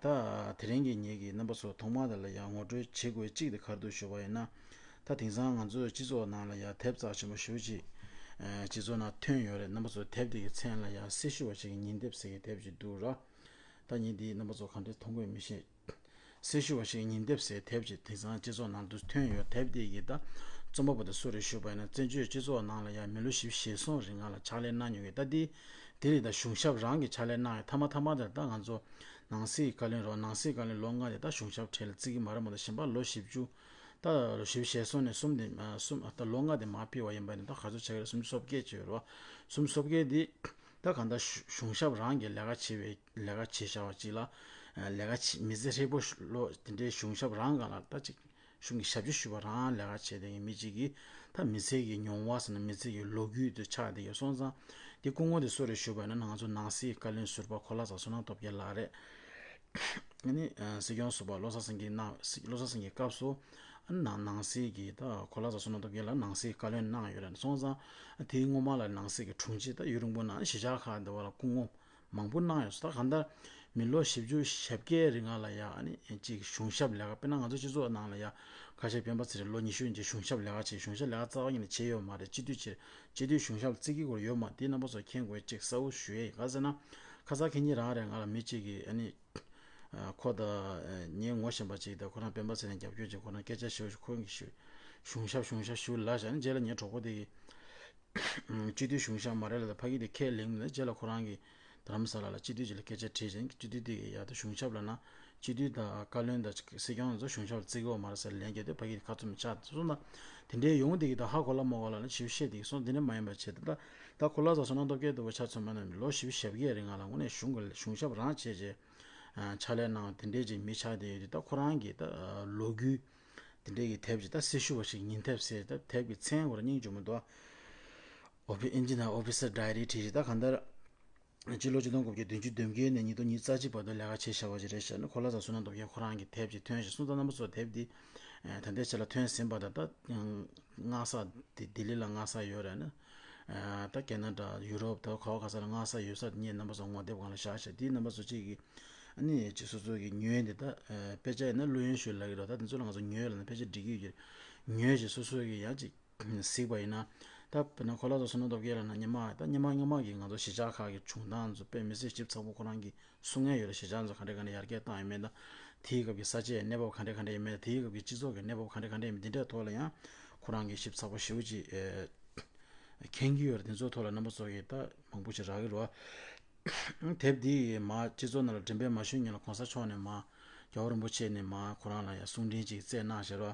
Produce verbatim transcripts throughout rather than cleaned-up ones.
ད་དེ་རིང་གི་ངེད་ཀྱི་རྣམ་པ་ཚོ་ཐོག་མར་དེ་ལ་ཡང་ངོ་སྤྲོད་བྱེད་དགོས་གཅིག་དེ་ག་རེ་འདུག་ཞུ་བ་ཡིན་ན། ད་དེང་སང་ང་ཚོའི་སྤྱི་ཚོགས་ནང་ལ་ཡང་དེབ་རྩ་ཆེན་པོ་ཞེ་པོ་ཅིག་ཨ་སྤྱི་ཚོགས་ནང་ཐོན་ཡོད་རེད། རྣམ་པ་ཚོ་དེབ་དེ་གི་མཚན་ལ་ཡང་སེར་ཤུལ་བ་ཞིག་གི་ཉིན་དེབ་ཟེར་གྱི་དེབ་ཅིག་འདུག་ར། ད་ངས་འདི་རྣམ་པ་ཚོ་ག་འདྲས་མཐོང་གི་ཡོད་མི་ཤེས། སེར་ཤུལ་བ་ཞིག་གི་ཉིན་དེབ་ཟེར་དེབ་ཅིག་དེང་སང་སྤྱི་ཚོགས་ནང་དུ་ཐོན་ཡོད། དེབ་དེ་གི་ད་རྩོམ་པ་པོ་དེ་སུ་རེད་ཞུས་པ་ཡིན་ན། བཙན་བྱོལ་སྤྱི་ཚོགས་ནང་ལ་ཡང་མི་ལོ་བཞི་བཅུ་ཞེ་གསུམ་རིང་ང་ལ་ཕྱག་ལས་གནང་མྱོང་གི། ད་འདི་དེ་ལས་ད་གཞུང་ཞབས་རང་གི་ཕྱག་ལས་གནང་ཡོད། མཐའ་མ་མཐའ་མ་དེར་ད་ང་ཚོ་ནང་སྲིད་བཀའ་བློན་རོགས། ནང་སྲིད་བཀའ་བློན་ལོ་ལྔ་དེ་ད་གཞུང་ཞབས་གྲས་ལ་བརྩི་གི་མ་རེད་མ་གཏོགས། གཞན་པ་ལོ་བཞི་བཅུ། ད་ལོ་བཞི་བཅུ་ཞེ་གསུམ་ནས་གསུམ་དེ་གསུམ་ད་ལོ་ལྔ་དེ་མར་ཕུད་པ་ཡིན་པ་ནི་ད་ག་ཚོད་ཆགས་ཀྱི་རེད། སུམ་ཅུ་སོ་བརྒྱད་ཅིག་ཡོད་རེད་བ། སུམ་ཅུ་སོ་བརྒྱད་འདི་ད་གང་ལྟར་གཞུང་ཞབས་རང་གི་ལས་ཀ་བྱེད་པའི་ལས་ཀ་བྱེད་བྱ་བ་ཅིག་ལ། ལས་ཀ་བྱེད་མི་ཚེ་ཧྲིལ་པོ་ལོ་དེ་འདྲའི་གཞུང་ཞབས་རང་སྒང་ལ་ད་ཅིག་གཞུང་གི་ཞབས་ཕྱི་ཞུ་བ་རང་ལས་ཀ་བྱེད་བསྡད་མཁན་མི་གཅིག་གིས་ད་མི་ཚེ་གི་མྱོང་བ་ཟེར་ན་མི་ཚེ་གི་ལོ་རྒྱུས་དེ་ཆགས་བསྡད་ཡོད་སོང་ཙང་། དེ་སྐུ་ངོ་དེ་སུ་རེད་ཞུས་པ་ཡིན་ན་ང་ཚོ་ནང་སྲིད་བཀའ་བློན་ཟུར་པ་གོ་ལ་ཚ་བསོད་ནམས་སྟོབས་རྒྱལ་ལགས་རེད། ཨ་ནི་སྲིད་སྐྱོང་ཟུར་པ་བློ་བཟང་སེང་གེ་གནང་། བློ་བཟང་སེང་གེའི་སྐབས་སུ་ཨ་ནི་ནང་ནང་སྲིད་ཀྱི་ད་གོ་ལ་ཚ་བསོད་ནམས་སྟོབས་རྒྱལ་ལགས་ནང་སྲིད་བཀའ་བློན་གནང་ཡོད་རེད། སོང་ཙང་དེའི་སྔོན་མ་ལ་ནང་སྲིད་ཀྱི་དྲུང་ཆེ་ད་ཡུན་རིང་པོ་ནང་གཞིས་ཆགས་ཁག་འདི་བ་ལ་སྐུ་ངོ་མང་པོ་གནང་ཡོད། ད་གང་ལྟར་མི་ལོ་བཞི་བཅུ་ཞེ་བརྒྱད་རིང་ལ་ཡ་ཨ་ནི་གཅིག་གཞུང་ཞབས་ལས་ཀ། དཔེར་ན་ང་ཚོ་སྤྱི་ཚོགས་ནང་ལ་ཡ་ཁ་ཤས་སྤེན་པ་ཚེ་རིང་ལོ་ཉི་ཤུ་ཡིན་གྱི་གཞུང་ཞབས་ལས་ཀ་བྱས། གཞུང་ཞབས་ལས་ཀ་རྩ་བ་ཉིད་ནས་བྱས་ཡོད་མ་རེད། སྤྱི་འཐུས་བྱས། སྤྱི་འཐུས་གཞུང་ཞབས་བརྩི་གི་སྐོར་ཡོད་མ་རེད། དེ་རྣམ་པ་ཚོ་མཁྱེན་དགོས་གཅིག་གསལ་བོ་ཞུ་ཡས་ཡིན། ག་ཟེར་ན་ཁ་སང་ཁེ་ཉིན་རང་རེད་ང་ལ་མི་གཅིག་གིས་ཨ་ནི་ཁོ་དང་ངའི་ངོ་ཤེས་པ་གཅིག་དང་ཁོ་རང་སྤེན་པ་ཚེ་རིང་རྒྱབ་སྐྱོར་བྱེད། ཁོ་རང་སྐད་ཆ་ཞུ་ཁོ་གིས་ཞུ་གཞུང་ཞབས་གཞུང་ཞབས་ཞུ་ལབ་བཞག་ནས་རྗེས་ལ་ངའི་གྲོགས་པོ་དེ་གིས་སྤྱི་འཐུས་གཞུང་ཞབས་མ་རེད་ལབ། ད་ཕ་གི་དེ་ཁས་ལེན་མི་འདུག། རྗེས་ལ་ཁོ་རང་གིས་རྡ་རམ་ས་ལ་ལ་སྤྱི་འཐུས་ཅིག་ལ་སྐད་ཆ་དྲིས་བྱས་ནས་སྤྱི་འཐུས་དེ་གིས་ཡ་ད་གཞུང་ཞབས་ལབ་ན་སྤྱི་འཐུས་དང་བཀའ་བློན་དང་སྲིད་སྐྱོང་ཚོ་གཞུང་ཞབས་ལ་བརྩི་གི་ཡོད་མ་རེད་ཟེར་ལན་བརྒྱབ་དུས་ཕ་གི་དེ་ཁ་བཙུམ་ཆགས་སོང་ན། དེ་འདྲའི་ཡོང་དེ་གིས་ད་ཧ་གོ་ལ་མ་གོ་ལ་ལ་ཞིབ་བཤད་དེ་གིས་སོང་། དེ་འདྲ་མ་ཡིན་པ་བྱས་ད་ད་ད་གོ་ལ་ཚ་བསོད་ནམས་སྟོབས་རྒྱལ་ལྟ་བུ་ཆ་མཚོན་པ་ན་ལོ་བཞི་བཅུ་ཞེ་བརྒྱད་རིང་ང་ལ་དངོས་གནས་གཞུང་གི་གཞུང་ཞབས་རང་བྱས་རྗེས་ཕྱག་ལས་གནང་དེ་འདྲའི་ཅིག་མི་ཆགས་བསྡད་ཡོད་དུས། ད་ཁོ་རང་གི་ད་ལོ་རྒྱུས་དེ་འདྲའི་གི་དེབ་ཅིག་ད་སེར་ཤུལ་བ་ཞིག་ཉིན་དེབ་ཟེར་ད་དེབ་ཀྱི་མཚན་ཁོ་རང་སྙིང་རྗེ་མོ་འདུག། ཨོ་ཕི་ཨིན་ཇི་ནང་Officer Diary བྲིས་རེད། ད་གང་ལྟར་སྤྱི་ལོ་ཆིག་སྟོང་དགུ་བརྒྱ་བདུན་ཅུ་དོན་བརྒྱད་ནས་ཉིས་སྟོང་ཉི་ཤུ་རྩ་གཅིག་བར་དུ་ལས་ཀ་བྱས་བཞག་པ་ཅིག་རེད་ཤག་ན། གོ་ལ་ཚ་བསོད་ནམས་སྟོབས་རྒྱལ་ཁོ་རང་གི་དེབ་ཅིག་ཐོན་ཞིང་སོང་ཙང་རྣམ་པ་ཚོ་དེབ་འདི་ད་ལྟའི་ཆ་ལ་ཐོན་ཟིན་པ་དང་ད་སྔགས་ས་དེ་ལྡི་ལི་ལ་སྔགས་ས་ཡོད་རེད་ན། ད་ཁེ་ན་ཌ་ཡུ་རོབ་ད་ག་བ་ག་ས་ལ་སྔགས་ས་ཡོད་ས་དེ་ངས་རྣམ་པ་ཚོ་ངོ་དེབ་སྒང་ལ་བཞག་བཞག་དེ་རྣམ་པ་ཚོ་གཅིག་གིས་ཨ་ནི་ཅིག་སོ་སོ་གི་ཉོས་འདི་ད་དཔེ་ཆ་ཡིན་ན་བླུ་ཡོན་ཞུ་ལབ་ཀྱི་རེད། ད་དེ་ཚོ་ལ་ང་ཚོ་ཉོས་ལབ་ན་དཔེ་ཆ་འགྲིག་གི་ཡོད་ཀྱི་རེད། ཉོས་ཞེས་སོ་སོ་གི་ཡང་ཅིག་གཟིགས་པ་ཡིན་ན། ད་དཔེར་ན་གོ་ལ་ཚ་བསོད་ནམས་སྟོབས་རྒྱལ་ལབ་ན་སྔོན་མ་ད་སྔོན་མ་སྔོན་མ་གི་ང་ཚོ་གཞིས་ཆགས་ཁག་གི་བྱུང་སྟངས་ཚོ་དཔེ་མི་སྲིད་ཞིབ་ཚགས་པོ་ཁོ་རང་གིས་གསུང་མཁན་ཡོད་རེད། གཞིས་ཆགས་ཚོ་ག་འདྲས་ག་འདྲས་ཡར་རྒྱས་བཏང་ཡོད་མེད་དང་། དེའི་སྐབས་ཀྱི་ས་ཆའི་གནས་བབ་ག་འདྲས་ག་འདྲས་ཡོད་མེད་དང་། དེའི་སྐབས་ཀྱི་སྤྱི་ཚོགས་ཀྱི་གནས་བབ་ག་འདྲས་ག་འདྲས་ཡོད་མེད། འདི་འདྲའི་ཐོག་ལ་ཡང་ཁོ་རང་གིས་ཞིབ་ཚགས་པོ་ཞེ་པོ་ཅིག་མཁྱེན་གྱི་ཡོད་རེད། དེ་ཚོའི་ཐོག་ལ་རྣམ་པ་ཚོ་གིས་ད་མང་པོ་ཞིག་རག་གི་རེད་བ། དེབ་འདི་མ་སྤྱི་ཚོགས་ནང་ལ་འགྲེམས་སྤེལ་མ་ཞུས་སྔོན་ལ་གོང་ས་མཆོག་ནས་མ་རྒྱལ་བ་རིན་པོ་ཆེ་ནས་མ་ཁོ་རང་ལ་ཡང་གསུང་འཕྲིན་ཅིག་བསྩལ་གནང་ཞེས་རོ།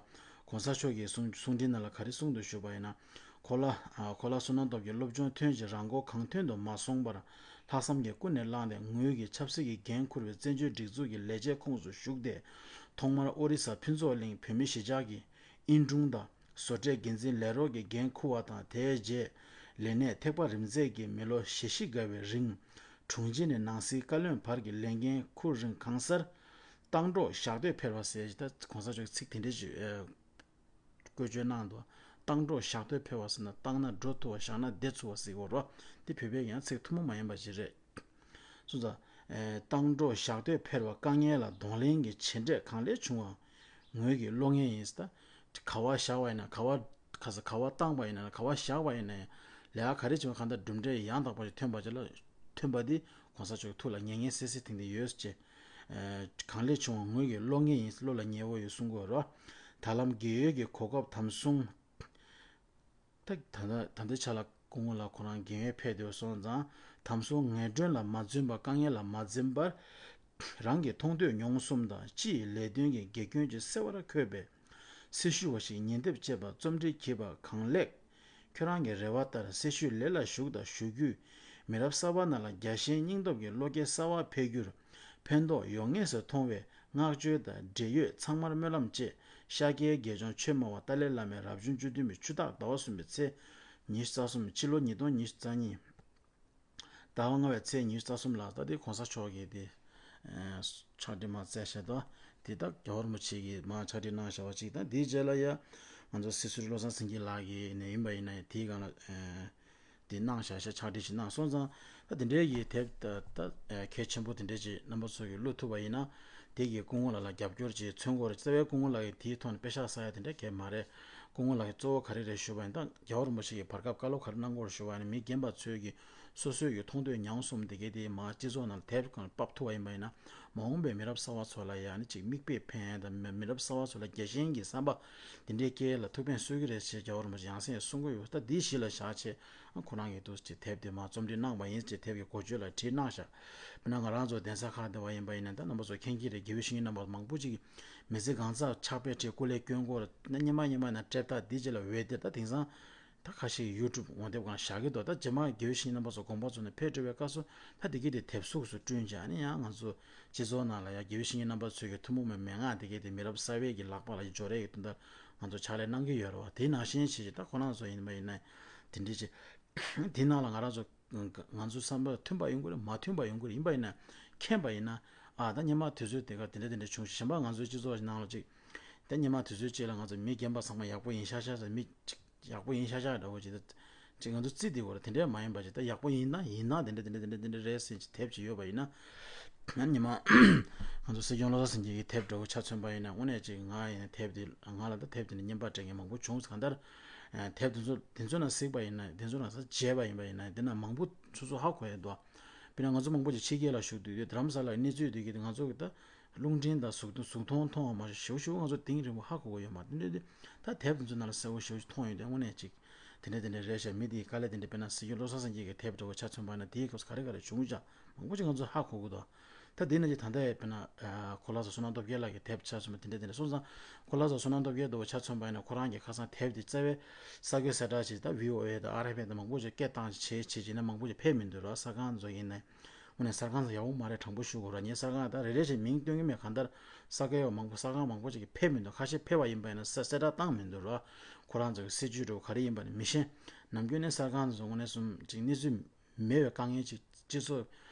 གོང་ས་མཆོག་གིས་གསུང་གསུང་འཕྲིན་ནང་ལ་ག་རེ་གསུངས་འདུག་ཞུས་པ་ཡིན་ན། གོ་ལ་ཨ་གོ་ལ་བསོད་ནམས་སྟོབས་ཀྱིས་སློབ་སྦྱོང་ཐོན་རྗེས་རང་མགོ་གང་ཐོན་དུ་མ་སོང་བར་ལྷག་བསམ་གྱིས་ཀུན་ནས་བསླངས་ཏེ་ངོས་ཀྱི་ཆབ་སྲིད་ཀྱི་འགན་འཁུར་བའི་བཙན་བྱོལ་སྒྲིག་འཛུགས་ཀྱི་ལས་བྱེད་ཁོངས་སུ་ཞུགས་ཏེ། ཐོག་མར་ཨོ་རི་ས་ཕུན་ཚོགས་གླིང་བོད་མི་གཞིས་ཆགས་ཀྱི་ཨིན་ཀྲུང་དང་བཟོ་གྲྭའི་འགན་འཛིན་ལས་རོགས་ཀྱི་འགན་འཁུར་བ་དང་། དེའི་རྗེས་ལས་གནས་ཐེག་པ་རིམ་འཛེགས་ཀྱིས་མི་ལོ་ཞེ་བཞི་འགའ་བའི་རིང་དྲུང་ཆེ་ནས་ནང་སྲིད་བཀའ་བློན་བར་གྱི་ལས་འགན་འཁུར་རིང་གང་སར་བཏང་འགྲོ་ཞག་སྡོད་ཕེར་བ་ཟེར། ད་གོང་ས་མཆོག་གིས་ཚིག་དེ་འདྲ་ཞིག་ཨ་བཀོལ་སྤྱོད་གནང་འདུག། བཏང་འགྲོ་ཞག་སྡོད་ཕེར་བ་ཟེར་ན་བཏང་ན་འགྲོ་ཐུབ་པ་བཞག་ན་བསྡད་ཚུགས་པ་ཟེར་གོ་རོ། དེ་བོད་པའི་ཡང་ཚིག་ཐུན་མོང་མ་ཡིན་པ་ཞིག་རེད། སོང་ཙང་། ཨེ་བཏང་འགྲོ་ཞག་སྡོད་ཕེར་བ་དཀའ་ངལ་ལ་གདོང་ལེན་གྱི་བྱེད་འབྲས་གང་ལེགས་བྱུང་བ་ངོས་ཀྱི་བློ་ངེས་ཡིན། ད་ག་བ་བཞག་པ་ཡིན་ན་ག་བ་ག་ས་ག་བ་བཏང་བ་ཡིན་ན་ག་བ་བཞག་པ་ཡིན་ན་ཡང་ལས་ཀ་ག་རེ་བྱུང་བ་གང་ལྟར་གྲུབ་འབྲས་ཡང་དག་པ་ཞིག་ཐོན་པ་ཅིག་ལ་ཐོན་པ་འདི་གོང་ས་མཆོག་གི་ཐུགས་ལ་ངེས་ངེས་གསལ་གསལ་ཐིང་ཐིང་ཡོད་ཅེས། ཨེ་གང་ལེགས་བྱུང་བ་ངོས་ཀྱི་བློ་ངེས་ཡིན། བློ་ལ་ངེས་པོ་ཡོད་གསུང་གི་ཡོད་རོ། ད་ལམ་རྒས་ཡོལ་གྱི་གོ་སྐབས་དམ་བཟུང་། ད་ད་ལྟ་ད་ལྟའི་ཆ་ལ་སྐུ་ངོ་ལགས་ཁོ་རང་རྒན་ཡོལ་ཕེབས་བསྡད་སོང་ཙང་དམ་སྲུང་ངན་སྒྲོན་ལ་མ་འཛེམས་པར་དཀའ་ངལ་ལ་མ་འཛེམས་པར་རང་གི་མཐོང་ཐོས་མྱོང་གསུམ་དང་སྤྱི་ཡི་ལས་དོན་གྱི་དགེ་སྐྱོན་གྱི་སེལ་བར་འཁོད་པའི་སེར་ཤུལ་བ་ཞིག་ཉིན་དེབ་ཅེས་པ་རྩོམ་སྒྲིག་བགྱིས་པ་གང་ལེགས། ཁྱོད་རང་གི་རེ་བ་ལྟར་སེར་ཤུལ་ལས་ལ་ཞུགས་དང་ཞུ་རྒྱུས་མི་རབས་གསར་པ་རྣམས་ལ་རྒྱ་ཆེའི་སྙིང་སྟོབས་ཀྱི་བློ་སྐྱེད་གསར་བ་འཕེལ་རྒྱུར་ཕན་ཐོགས་ཡོང་ངེས་སུ་མཐོང་བས། བསྔགས་བརྗོད་དང་འབྲེལ་ཡོད་ཚང་མར་སྨོན་ལམ་བཅས་ཤཱཀྱའི་དགེ་སྦྱོང་ཆོས་སྨྲ་བ་ཏཱ་ལའི་བླ་མའི་རབ་བྱུང་བཅུ་བདུན་པའི་ཆུ་སྟག་ཟླ་བ་གསུམ་པའི་ཚེས་ཉི་ཤུ་རྩ་གསུམ། ཕྱི་ལོ་ཉིས་སྟོང་ཉི་ཤུ་རྩ་གཉིས། ཟླ་བ་ལྔ་པའི་ཚེས་ཉི་ཤུ་རྩ་གསུམ་ལ་ད་དེ་གོང་ས་མཆོག་གིས་དེ་ཕྱག་བྲིས་མར་བསྩལ་བཞག་དང་། དེ་ད་རྒྱལ་བ་རིན་པོ་ཆེ་གིས་མར་ཕྱག་བྲིས་གནང་བཞག་པ་གཅིག་དང་། དེའི་རྗེས་ལ་ཡ་ང་ཚོ་སྲིད་ཟུར་བློ་བཟང་སེང་གེ་ལགས་ཀྱིས་ནས་ཡིན་པ་ཡིན་ན་ཡང་དེའི་སྒང་ལ། དེ་གནང་བཞག་ཤག་ཕྱག་བྲིས་ཤིག་གནང་སོང་ཙང་། ད་དེ་འདྲའི་གི་དེབ་ད་ད་གལ་ཆེན་པོ་དེ་འདྲའི་ཅིག་རྣམ་པ་ཚོ་གིས་བླུག་ཐུབ་པ་ཡིན་ན། དེ་གིས་སྐུ་ངོ་ལགས་ལ་རྒྱབ་སྐྱོར་ཅིག་མཚོན་གྱི་རེད། རྩ་བའི་སྐུ་ངོ་ལགས་ཀྱིས་དེའི་ཐོག་ནས་པེ་ཤག་བསགས་ཡ་དེ་འདྲ་གལ་མ་རེད། སྐུ་ངོ་ལགས་ཀྱི་གཙོ་བོ་ག་རེ་རེད་ཞུས་པ་ཡིན་ན། ད་རྒྱལ་བ་རིན་པོ་ཆེ་གིས་བར་སྐབས་བཀའ་སློབ་ག་རེ་གནང་གི་ཡོད་རེད་ཞུས་པ་ཡིན་ན། མི་རྒན་པ་ཚོས་ཀྱི་སོ་སོའི་གི་མཐོང་ཐོས་མྱོང་གསུམ་དེ་གའི་དེ་མར་སྤྱི་ཚོགས་ནང་ལ་དེབ་སྒང་ལ་ཕབ་ཐུབ་པ་ཡིན་པ་ཡིན་ན། མ་འོངས་པའི་མི་རབས་གསར་པ་ཚོ་ལ་ཡང་ནི་ཅིག་མིག་དཔེ་ཕན་དང་། མི་མི་རབས་གསར་པ་ཚོ་ལ་རྒྱལ་ཞེན་གྱི་བསམ་པ་དེ་འདྲའི་སྐྱེ་ལ་ཐུགས་ཕན་གསོས་ཀྱི་རེད་ཅེས་རྒྱལ་བ་རིན་པོ་ཆེ་ཡང་སེ་ཡང་གསུང་གི་ཡོད། ད་འདི་གཞི་ལ་བཞག་བྱས་ཨ་ཁོ་རང་གིས་འདུག་ཅེས་དེབ་དེ་མར་རྩོམ་སྒྲིག་གནང་བ་ཡིན་ཅེས་དེབ་ཀྱི་འགོ་བརྗོད་ལ་བྲིས་གནང་བཞག་དཔེར་ན་ང་རང་ཚོ་གདན་ས་ཁག་དེ་བ་ཡིན་པ་ཡིན་ན། ད་རྣམ་པ་ཚོ་མཁྱེན་གྱི་རེད། དགེ་བའི་བཤེས་གཉེན་རྣམ་པ་མང་པོ་ཅིག་གིས་མི་ཚེ་གང་ཚང་ཕྱག་དཔེ་བྲིས། སྐུ་ལས་སྐྱོན་སྐོར་ད་སྙེ་མ་སྙེ་མ་ཡིན་ན་སྤྲད། ད་འདི་རྗེས་ལ་འོད་སྡེར་ད་དེང་སང་ད་ཁ་ཤས་ཀྱིས་ཡུ་ཊུབ་ངོ་དེབ་སྒང་བཞག་གི་འདུག་ད་རྗེས་མ་དགེ་བའི་བཤེས་གཉེན་རྣམ་པ་ཚོ་དགོངས་པ་རྫོགས་ནས་ཕེབས་འགྲོ་བའི་སྐབས་སུ་ད་དེ་གི་དེ་དེབ་གཟུགས་སུ་བསྐྲུན་བྱས། ཨ་ནི་ཡང་ང་ཚོ་སྤྱི་ཚོགས་ནང་ལ་ཡང་དགེ་བའི་བཤེས་གཉེན་རྣམ་པ་ཚོས་ཀྱི་ཐུན་མོང་མའི་མན་ངག་དེ་གའི་དེ་མི་རབས་གསར་པའི་གི་ལག་པ་ལ་འབྱོར་ཡས་ཀྱི་དོན་དག་ང་ཚོ་ཕྱག་ལས་གནང་གི་ཡོད་རེད་བ། དེ་ནང་བཞིན་བྱས་བྱས་ད་ཁོ་རང་ཚོ་ཡིན་པ་ཡིན་ན་དེ་འདྲའི་བྱས། དེ་ནང་ལ་ང་རང་ཚོ་ང་ཚོའི་བསམ་པ་མཐུན་པ་ཡོང་གི་རེད། མ་མཐུན་པ་ཡོང་གི་རེད། ཡིན་པ་ཡིན་ན་མཁྱེན་པ་ཡིན་ན། ཨ་ད་སྔོན་མ་དུས་ཚོད་དེ་ག་དེ་འདྲ་དེ་འདྲ་བྱུང་ཞིང་། གཞན་པ་ང་ཚོའི་སྤྱི་ཚོགས་ནང་ལ་ཅིག་ད་སྔོན་མ་དུས་ཚོད་ཅིག་ལ་ང་ཚོ་མི་རྒན་པ་ཚང་མ་ཡག་པོ་ཡིན་ཤག་ཤག་ཟེར། མི་ཅིག་ཡག་པོ་ཡིན་ཤག་ཤག་འདྲ་བོ་ཅིག་ད་ཅིག་ང་ཚོ་རྩིས་དེ་གོ་ར་དེ་འདྲ་མ་ཡིན་པ་ཅིག་ད་ཡག་པོ་ཡིན་ན་ཡིན་ན་དེ་འདྲ་དེ་འདྲ་དེ་འདྲ་དེ་འདྲ་རེད་ཟེར་ཅིག་དེབ་ཅིག་ཡོད་པ་ཡིན་ན། ང་ཉི་མ་ང་ཚོ་སྲིད་སྐྱོང་བློ་བཟང་སེང་གེ་གི་དེབ་འདྲ་བོ་ཆ་མཚོན་པ་ཡིན་ན། དངོས་གནས་ཅིག་ང་ཡིན་ན་དེབ་དེ་ང་ལ་ད་དེབ་དེ་ནས་རྔན་པ་སྤྲད་མཁན་མང་པོ་བྱུང་། གང་ལྟར་དེབ་དེ་ཚོ་དེ་ཚོ་ནང་གཟིགས་པ་ཡིན་ན། དེ་ཚོ་ནང་ས་མཇལ་བ་ཡིན་པ་ཡིན་ན། དེ་ན་མང་པོ་སོ་སོ་ཧ་གོ་ཡ་འདུག་དཔེར་ན་ང་ཚོ་མང་པོ་ཅིག་ཕྱི་རྒྱལ་ལ་བཞུགས་དུས་དེ་རྡ་རམ་ས་ལ་གནས་ཚུལ་དེ་གི་ང་ཚོ་གི་ད་རླུང་འཕྲིན་དང་གཟུགས་གཟུགས་མཐོང་མཐོང་བ་མ་གཏོགས་ཞེ་པོ་ཞེ་པོ་ང་ཚོ་དེང་རིང་པོ་ཧ་གོ་གི་ཡོད་མ་རེད། དེ་འདྲ་དེ་ད་དེབ་དེ་ཚོ་ནང་ལ་གསལ་པོ་ཞེ་པོ་ཞིག་མཐོང་ཡོད་དེ། དངོས་གནས་ཅིག་དེ་འདྲ་དེ་འདྲ་རེད་ཤག་མི་དེའི་དཀའ་ལས་དེ་འདྲ། དཔེར་ན་སྲིད་སྐྱོང་བློ་བཟང་སེང་གེ་གི་དེབ་འདྲ་བོ་ཆ་མཚོན་པ་ན་དེའི་སྐབས་སུ་ག་རེ་ག་རེ་བྱུང་ཤག་མང་པོ་ཅིག་ང་ཚོ་ཧ་གོ་གི་འདུག་ད་དེ་ནང་བཞིན་ད་ལྟ་དཔེར་ན་གོ་ལ་ཚོ་བསོད་ནམས་སྟོབས་རྒྱལ་ལགས་ཀྱི་དེབ་ཆ་མཚོན་པ་དེ་འདྲ་དེ་འདྲ་སོང་ཙང་། གོ་ལ་ཚོ་བསོད་ནམས་སྟོབས་རྒྱལ་འདྲ་བོ་ཆ་མཚོན་པ་ཡིན་ན་ཁོ་རང་གི་ཁ་སང་དེབ་དེ་རྩ་བའི་གསར་འགོད་གསལ་བསྒྲགས་བྱས། ད་བྷི་ཨོ་ཨེ་དང་ཨར་ཨེཕ་ཨེ་དང་མང་པོ་ཅིག་སྐད་བཏང་བྱས་བྱས་བྱས་ན་མང་པོ་ཅིག་ཕེབས་མི་འདུག་ར། གསར་ཁང་ཚོ་ཡིན་ན། དངོས་གནས་གསར་ཁང་ཚོ་ཡག་པོ་མ་རེད། དྲང་པོ་ཞུ་དགོས་ར། ངས་གསར་ཁང་ད་རེ་རེ་བཞིན་མིང་སྟོན་གྱི་མེད། གང་ལྟར་གསར་འགོད་པ་མང་པོ་གསར་ཁང་མང་པོ་ཅིག་གིས་ཕེབས་མི་འདུག་ཁ་ཤས་ཕེབས་པ་ཡིན་པ་ཡིན་ན་གསལ་གསལ་བསྒྲགས་བཏང་མི་འདུག་ར། ཁོ་རང་ཚོ་གི་སྲིད་ཇུས་འདྲ་བོ་ག་རེ་ཡིན་པ་ནི་མི་ཤེས། ནམ་རྒྱུན་ནས་གསར་ཁང་ཚོ་དངོས་གནས་གསུམ་ཅིག་གནས་ཚུལ་མེད་པའི་དཀའ་ངལ་ཅིག་སྤྱི་ཚོགས་བོད་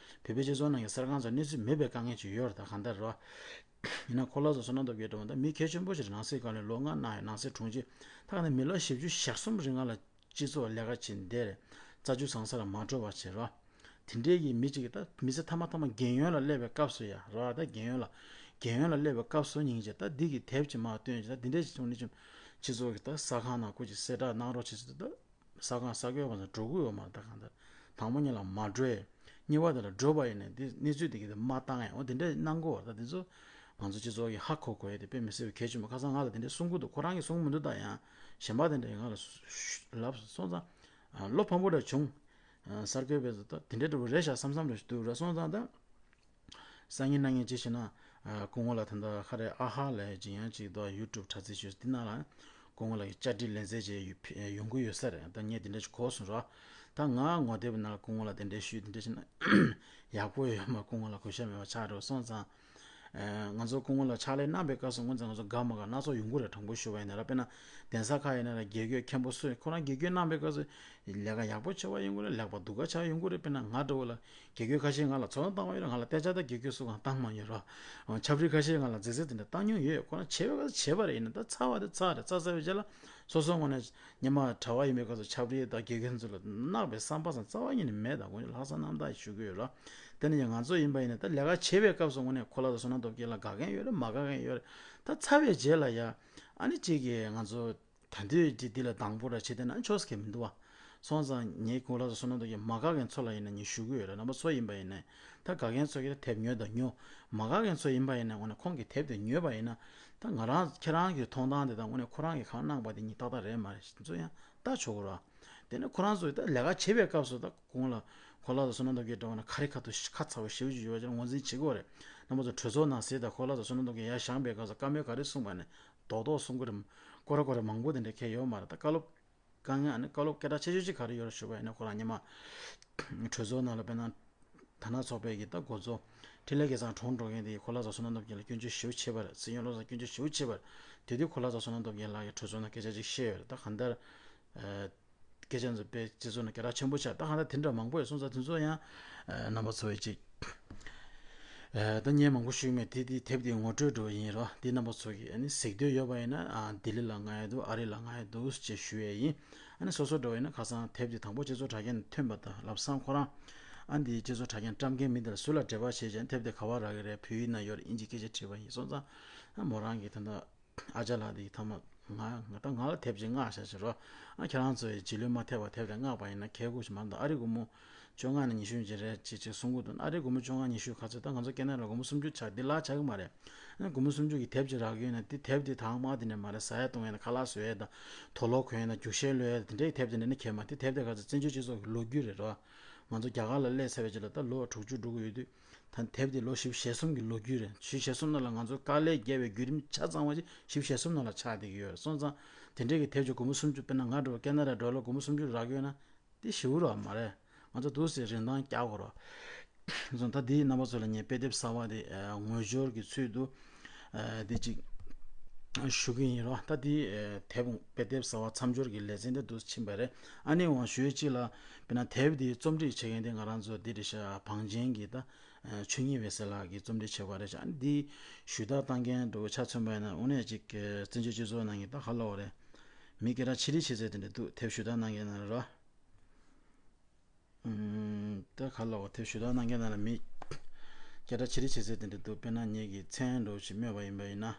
པའི་སྤྱི་ཚོགས་ནང་གི་གསར་ཁང་ཚོ་གནས་ཚུལ་མེད་པའི་དཀའ་ངལ་ཅིག་ཡོད་རེད། ད་གང་ལྟར་རེད་བ། ཡིན་ན་གོ་ལ་ཚོ་བསོད་ནམས་སྟོབས་རྒྱལ་འདྲ་བོ་ད་མི་གལ་ཆེན་པོ་ཞིག་རེད། ནང་སྲིད་བཀའ་བློན་ལོ་ལྔ་གནང་ཡོད། ནང་སྲིད་དྲུང་ཆེ། ད་ག་ནས་མི་ལོ་བཞི་བཅུ་ཞེ་གསུམ་རིང་ང་ལ་སྤྱི་ཚོགས་ལས་ཀ་བྱེད་བསྡད་རེད། རྩ་རྒྱུ་བཟང་ས་ལ་མ་འགྲོ་བ་བྱེད་རོགས། དེ་འདྲའི་གི་མི་གཅིག་གིས་ད་མི་ཚེ་མཐའ་མ་མཐའ་མ་རྒན་ཡོལ་ལ་སླེབས་པའི་སྐབས་སུ་ཡ་རོགས། ད་རྒན་ཡོལ་ལ་རྒན་ཡོལ་ལ་སླེབས་པའི་སྐབས་སུ་སྙིང་རྗེ་ད་འདི་གི་དེབ་ཅིག་མར་བཏོན་བྱས། ད་འདི་འདྲ་ཞིག་བྱུང་ནས་ཅིག་སྤྱི་ཚོགས་ཀྱི་ད་གསར་ཁང་ནང་སྐུ་མཁྱེན་གསལ་བསྒྲགས་གནང་རོགས་བྱེད་ཟེར། ད་གསར་ཁང་གསར་འགོད་པ་ཚོ་འགྲོ་གི་ཡོད་མ་རེད། ད་གང་ལྟར་དང་པོ་ཉིད་ལ་མ་འགྲོ་ཡས། གཉིས་པ་དེ་ལ་འགྲོ་བ་ཡིན་ནས་འདི་གནས་ཚུལ་དེ་གི་དེ་མ་བཏང་ཡས། འོ་དེ་འདྲ་གནང་དགོས་པ་རེད། ད་དེ་ཚོ་ང་ཚོ་སྤྱི་ཚོགས་ཀྱིས་ཧ་གོ་དགོས་ཡས་དེ་དཔེ་མི་སྲིད་པའི་གལ་ཆེན་པོ། ཁ་སང་ང་ལ་དེ་འདྲ་གསུང་གི་འདུག་ཁོ་རང་གིས་གསུང་གི་མི་འདུག་ད་ཡང་གཞན་པ་དེ་འདྲ་ཡིས་ང་ལ་ལབ་སོང་ཙང་། བློ་ཕམ་པོ་འདྲ་བྱུང་། གསར་འགོད་པས་ད་དེ་འདྲ་འདྲ་བོ་རེད་ཤག་བསམ་བསམ་འདྲ་ཞིག་འདུག་ར། སོང་ཙང་ད་སང་ཉིན་གནངས་ཉིན་ཅིག་བྱས་ན་སྐུ་ངོ་ལགས་ད་ལྟ་ཁ་རེ་ཨ་ཧ་ལས་ཅིག་ཡང་ཅིག་ད་ཡུ་ཊུབ་དྲ་ཚིགས་ཞུས་འདི་ནང་ལ་སྐུ་ངོ་ལགས་ཀྱི་བཅར་འདྲི་ལེན་ཚད་ཅིག་ཡོང་གི་ཡོད་ས་རེད། ད་ངས་དེ་འདྲ་ཞིག་གོ་སོང་ར། ད་ང་ངོ་དེབ་ནང་ལ་སྐུ་ངོ་ལགས་དེ་འདྲ་ཞུས་དེ་འདྲ་བྱས་ན་ཡག་པོ་ཡོད་མ། སྐུ་ངོ་ལགས་གུས་ཞབས་མེད་པ་ཆགས་འགྲོ་སོང་ཙང་། ང་ཚོ་སྐུ་ངོ་ལ་ཕྱག་ལས་གནང་པའི་སྐབས་སུ་སྔོན་ཚེ་ང་ཚོ་དགའ་མ་དགའ་སྣ་ཚོགས་ཡོང་གི་རེད། དྲང་པོ་ཞུ་བ་ཡིན་ན་ར། དཔེར་ན་གདན་ས་ཁག་ཡིན་ན་ར་དགེ་བསྐོས་མཁན་པོ་སུ་ཁོ་རང་དགེ་བསྐོས་གནང་པའི་སྐབས་སུ་ལས་ཀ་ཡག་པོ་བྱེད་པ་ཡོང་གི་རེད། ལེགས་པ་སྡུག་ག་ཆགས་ཡོང་གི་རེད། དཔེར་ན་ང་འདྲ་བོ་ལ་དགེ་བསྐོས་ཁ་ཤས་ང་ལ་ཚོར་སྣང་བཏང་བ་ཡོད་རེད། ང་ལ་སྐད་ཆ་ད་དགེ་བསྐོས་སུ་གང་བཏང་མ་ཡོད་ར། ཆབ་རིལ་ཁ་ཤས་ང་ལ་རྫིག་རྫིག་དེ་འདྲ་བཏང་མྱོང་ཡོད། ཁོ་རང་བྱས་པའི་སྐབས་སུ་བྱས་པ་རེད། ཡིན་ན་ད་ཚར་བ་དེ་ཚར་རེད། ཚར་ཚར་བའི་རྗེས་ལ་སོ་སོ་ངོས་ནས་ཉི་མ་གྲྭ་པ་ཡིན་པའི་སྐབས་སུ་ཆབ་རིལ་དང་དགེ་རྒན་ཚོ་ལ་གནག་པའི་བསམ་པ་ཙམ་རྩ་བ་ཉིད་ནས་མེད། ད་ཁོང་ཚོ་ལྷག་བསམ་རྣམ་དག་ཞུ་གི་ཡོད་ར། དེ་ནས་ཡང་ང་ཚོ་ཡིན་པ་ཡིན་ན་ད་ལས་ཀ་བྱེད་པའི་སྐབས་སུ་དངོས་གནས་གོ་ལ་དང་བསོད་ནམས་སྟོབས་རྒྱལ་ལ་དགའ་མཁན་ཡོད་རེད། མ་དགའ་མཁན་ཡོད་རེད། ད་ཚར་བའི་རྗེས་ལ་ཡ་ཨ་ནི་གཅིག་གིས་ང་ཚོ་ད་འདོད་ཀྱི་འདི་ལ་སྡང་པོ་ར་བྱེད་བསྡད་ན་ཆོག་ས་གི་མི་འདུག་བ། སོང་ཙང་ངས་གོ་ལ་དང་བསོད་ནམས་སྟོབས་རྒྱལ་མ་དགའ་མཁན་ཚོ་ལ་ཡིན་ན་ངས་ཞུ་གི་ཡོད་རེད། རྣམ་པ་ཚོ་ཡིན་པ་ཡིན་ན་ད་དགའ་མཁན་ཚོ་གིས་ད་དེབ་ཉོས་དང་ཉོ། མ་དགའ་མཁན་ཚོ་ཡིན་པ་ཡིན་ན་དངོས་གནས་ཁོང་གིས་དེབ་དེ་ཉོས་པ་ཡིན་ན་ད་ང་རང་ཁྱེད་རང་གི་མཐོང་སྟངས་དེ་དང་དངོས་གནས་ཁོ་རང་གིས་གང་གནང་པ་དེ་གཉིས་ཏག་ཏག་རེད་མ་རེད་ཚོ་ཡང་ལྟ་ཆོག་གི་རེད་བ། དེ་ནས་ཁོ་རང་ཚོས་ད་ལས་ཀ་བྱེད་པའི་སྐབས་སུ་ད་གོང་ལ་གོ་ལ་དང་བསོད་ནམས་སྟོབས་རྒྱལ་འདྲ་བོ་ན་ག་རེ་ཁ་ཐུག་ཁ་ཚ་བོ་ཞེ་པོ་ཅིག་ཡོད་པ་ཅིག་ངོས་འཛིན་བྱེད་དགོས་རེད། རྣམ་པ་ཚོ་གྲོས་ཚོགས་ནང་ཟེར་ད་གོ་ལ་དང་བསོད་ནམས་སྟོབས་རྒྱལ་ཡར་བཞེངས་པའི་སྐབས་སུ་བཀའ་མོལ་ག་རེ་གསུངས་པ་ནས་རྡོག་རྡོག་གསུང་གི་རེད། ཀོ་ར་ཀོ་ར་མང་པོ་དེ་འདྲ་ཁྱེད་ཡོད་མ་རེད། ད་བཀའ་སློབ་དཀའ་ངལ་ཨ་ནི་བཀའ་སློབ་སྐད་གྲགས་ཆེ་ཤོས་ཅིག་ག་རེ་ཡོད་རེད་ཞུ་བ་ཡིན་ན་ཁོ་རང་ཉི་མ་གྲོས་ཚོགས་ནང་ལ་དཔེར་ན་དར་ནག་ཚོགས་པའི་གི་ད་འགོ་གཙོ་འཕྲིན་ལས་སྐལ་བཟང་གྲོངས་འགྲོ་མཁན་དེ་གོ་ལ་དང་བསོད་ནམས་སྟོབས་རྒྱལ་ལ་སྐྱོན་བརྗོད་ཞེ་པོ་བྱས་པ་རེད། སྲིད་སྐྱོང་བློ་བཟང་སྐྱོན་བརྗོད་ཞེ་པོ་བྱས་པ་རེད། དེ་དུས་གོ་ལ་དང་བསོད་ནམས་སྟོབས་རྒྱལ་ལགས་ཀྱིས་གྲོས་ཚོགས་ནང་སྐད་ཆ་ཅིག་བཤད་ཡོད་རེད། ད་གང་ལྟར་སྐད་ཆ་ཚོ་དཔེ་སྤྱི་ཚོགས་ནང་སྐད་གྲགས་ཆེན་པོ་ཆགས། ད་གང་ལྟར་དེ་འདྲ་མང་པོ་ཡོད་སོང་ཙང་དེ་ཚོ་ཡང་རྣམ་པ་ཚོ་ཡི་ཅིག་ཨ་ད་ངས་མང་པོ་ཞུས་མེད། དེ་དེ་དེབ་དེ་ངོ་སྤྲོད་འདྲ་བོ་ཡིན་རོ། དེ་རྣམ་པ་ཚོ་གིས་ཨ་ནི་གཟིགས་འདོད་ཡོད་པ་ཡིན་ན་ཨ་ལྡི་ལི་ལ་མངགས་ཡ་འདུག་ཨ་རི་ལ་མངགས་ཡ་འདུག་ཅེས་ཞུ་ཡས་ཡིན། ཨ་ནི་སོ་སོ་འདྲ་བོ་ཡིན་ན་ཁ་སང་དེབ་དེ་དང་པོ་སྤྱི་ཚོགས་དྲ་རྒྱ་ནས་ཐོན་པ་དང་ལབ་སང་ཁོ་རང་ཨ་འདི་སྤྱི་ཚོགས་དྲ་རྒྱ་བཀྲམ་མཁན་མི་དེ་ལ་སུ་ལ་འབྲེལ་བ་བྱས་ཀྱང་དེབ་དེ་ག་བ་རག་གི་རེད། བོད་ཡིག་ནང་ཡོད་རེད། དབྱིན་ཇི་སྐད་ཆ་བྲིས་པ་ཡིན་སོང་ཙང་། ཨ་མོ་རང་གི་ད་ལྟ་ཨ་ཅག་ལགས་དེ་ཐ་མ་ང་ང་ད་ང་ལ་དེབ་ཅིག་མངགས་བཞག་ཟེར་རོ། ཨ་ཁྱེད་རང་ཚོ་ཡི་རྗེས་ལུས་མ་ཐེབས་པ་དེབ་རེ་མངགས་པ་ཡིན་ན་གལ་དགོས་ཞིག་མ་གཏོགས། ཨ་རི་སྒོར་མོ་བཅོ་ལྔ་ནས་ཉི་ཤུ་ཅིག་རེད་ཅེས་ཅིག་གསུང་གི་འདུག་ཨ་རི་སྒོར་མོ་བཅོ་ལྔ་ཉི་ཤུ་ག་ཚོད། ད་ང་ཚོ་སྐྱེ་ན་ར་སྒོར་མོ་སུམ་ཅུ་ཆགས་འདི་ལ་ཆགས་ཀྱི་མ་རེད། ཨ་སྒོར་མོ་སུམ་ཅུ་གི་དེབ་ཅིག་རག་གི་ཡོད་ན་དེ་དེབ་དེ་དྭངས་མ་དེ་ནས་མ་རེད། ཟ་ཡ་བཏུང་ཡ་དང་ཁ་ལག་བཟོ་ཡ་དང་དུག་ཤེལ་ལོས་ཡ་དང་དེ་འདྲའི་དེབ་དེ་འདྲ་ནི་གལ་མ། དེ་དེབ་དེ་ག་ཚོད་བཙན་བྱོལ་སྤྱི་ཚོགས་ཀྱི་ལོ་རྒྱུས་རེད་རོ། ང་ཚོ་རྒྱ་གར་ལ་སླེབས་ཚར་བའི་རྗེས་ལ་ད་ལོ་དྲུག་ཅུ་འགྲོ་གི་ཡོད་དུས། ད་དེབ་དེ་ལོ་བཞི་བཅུ་ཞེ་གསུམ་གྱི་ལོ་རྒྱུས་རེད། བཞི་བཅུ་ཞེ་གསུམ་ནང་ལ་ང་ཚོ་དཀའ་ལས་བརྒྱབ་པའི་བརྒྱུད་རིམ་ཆ་ཚང་བ་ཞིག་བཞི་བཅུ་ཞེ་གསུམ་ནང་ལ་ཆགས་བསྡད་ཀྱི་ཡོད་རེད། སོང་ཙང་དེ་འདྲའི་གི་དེབ་ཅིག་སྒོར་མོ་སུམ་ཅུ། དཔེར་ན་ང་འདྲ་བོ་ཁེ་ན་ཌ་འགྲོ་ལ་སྒོར་མོ་སུམ་ཅུ་རག་གི་ཡོད་ན་དེ་ཞེ་པོ་རོ་མ་རེད། ང་ཚོ་འདུག་སེ་རིན་ཐང་བཀྱག་དགོས་རོ། སོང་ད་དེའི་རྣམ་པ་ཚོ་ལ་ངས་དཔེ་དེབ་གསར་བ་དེ་ངོས་སྦྱོར་གྱི་ཚུལ་དུ་དེ་ཅིག་ཞུ་གི་ཡིན་རོ། ད་དེའི་དེབ་དཔེ་དེབ་གསར་བ་མཚམས་སྦྱོར་གྱི་ལེ་ཚན་དེ་འདུག་སེ་ཕྱིན་པ་རེད། ཨ་ནི་འོང་ཞུས་ཅིག་ལ། དཔེར་ན་དེབ་དེའི་རྩོམ་སྒྲིག་བྱེད་མཁན་དེ་ང་རང་ཚོ་འདི་རེད་ཤག་བང་ཆེན་གྱི་ད་ཆོས་ཉིད་འོད་ཟེར་ལགས་ཀྱིས་རྩོམ་སྒྲིག་བྱས་པ་རེད་ཤག་ཨ་ནི་འདི་ཞུ་དག་བཏང་མཁན་འདྲ་བོ་ཆ་མཚོན་པ་ཡིན་ན་དངོས་གནས་ཅིག་བཙན་བྱོལ་སྤྱི་ཚོགས་ནང་གི་ད་ག་ལབ་དགོས་རེད། མི་སྐད་གྲགས་ཆེ་རིགས་ཆེ་ཚད་དེ་འདྲ་འདུག་དེབ་ཞུ་དག་གནང་མཁན་ནང་རོ། ཨུམ། ད་ག་ལབ་དགོས། དེབ་ཞུ་དག་གནང་མཁན་ནང་ལ་མི་སྐད་གྲགས་ཆེ་རིགས་ཆེ་ཚད་དེ་འདྲ་འདུག་དཔེར་ན་ངེད་ཀྱི་མཚན་འདྲ་བོ་ཞིག་སྨོས་པ་ཡིན་པ་ཡིན་ན།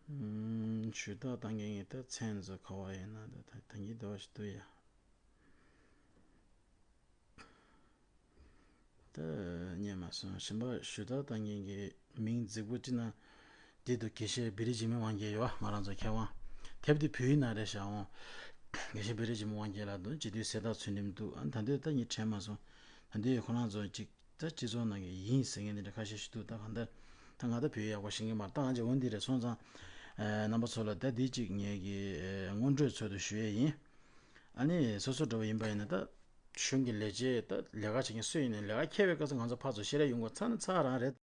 ཨུམ། ཞུ་དག་བཏང་མཁན་གྱི་ད་མཚན་ཚོ་ག་བ་ཡིན་ན་ད་ད་ད་གིན་འདྲ་བོ་ཞིག་འདུག་ཡ། ད་རྙེད་མ་སོང་། གཞན་པ་ཞུ་དག་བཏང་མཁན་གྱི་མིང་རྫིག་པོ་ཅིག་ན་འདི་འདུག་དགེ་བཤེས་བེ་རི་ཇི་མི་དབང་རྒྱལ་ཡོད། ང་རང་ཚོ་མཁས་དབང་དེབ་འདི་བོད་ཡིག་ནང་རེད་ཤག་འོང་། དགེ་བཤེས་བེ་རི་ཇི་མི་དབང་རྒྱལ་ལགས་འདུག་བྱིས་དུས་གསལ་བརྡ་ཚུལ་ཁྲིམས་འདུག་ཨ་ད་འདོད་ད་ངས་དྲན་མ་སོང་། ད་འདོད་ཁོ་རང་ཚོ་ཅིག་ད་སྤྱི་ཚོགས་ནང་གི་ཡིན་ཟེར་མཁན་འདི་འདྲ་ཁ་ཤས་ཤིག་འདུག་ད་གང་ལྟར་ད་ང་ད་བོད་ཡིག་ཡག་པོ་ཤེས་ཀྱི་མ་རེད། ད་ང་ཅིག་འོ་འདི་རེད། སོང་ཙང་རྣམ་པ་ཚོ་ལ་ད་འདི་ཅིག་ངེད་ཀྱི་སྔོན་འགྲོའི་ཚུལ་དུ་ཞུ་ཡས་ཡིན། ཨ་ནི་སོ་སོ་འདྲ་བོ་ཡིན་པ་ཡིན་ན་ད། གཞུང་གི་ལས་བྱེད་ད་ལས་ཀ་བྱེད་མཁན་སུ་ཡིན་ནའི་ལས་ཀ་འཁྱེར་བའི་སྐབས་སུ་ང་ཚོ་ཕར་ཚུར་བཤད་རེས་ཡོང་དགོས་ཚར་ན་ཚར་རང་རེད།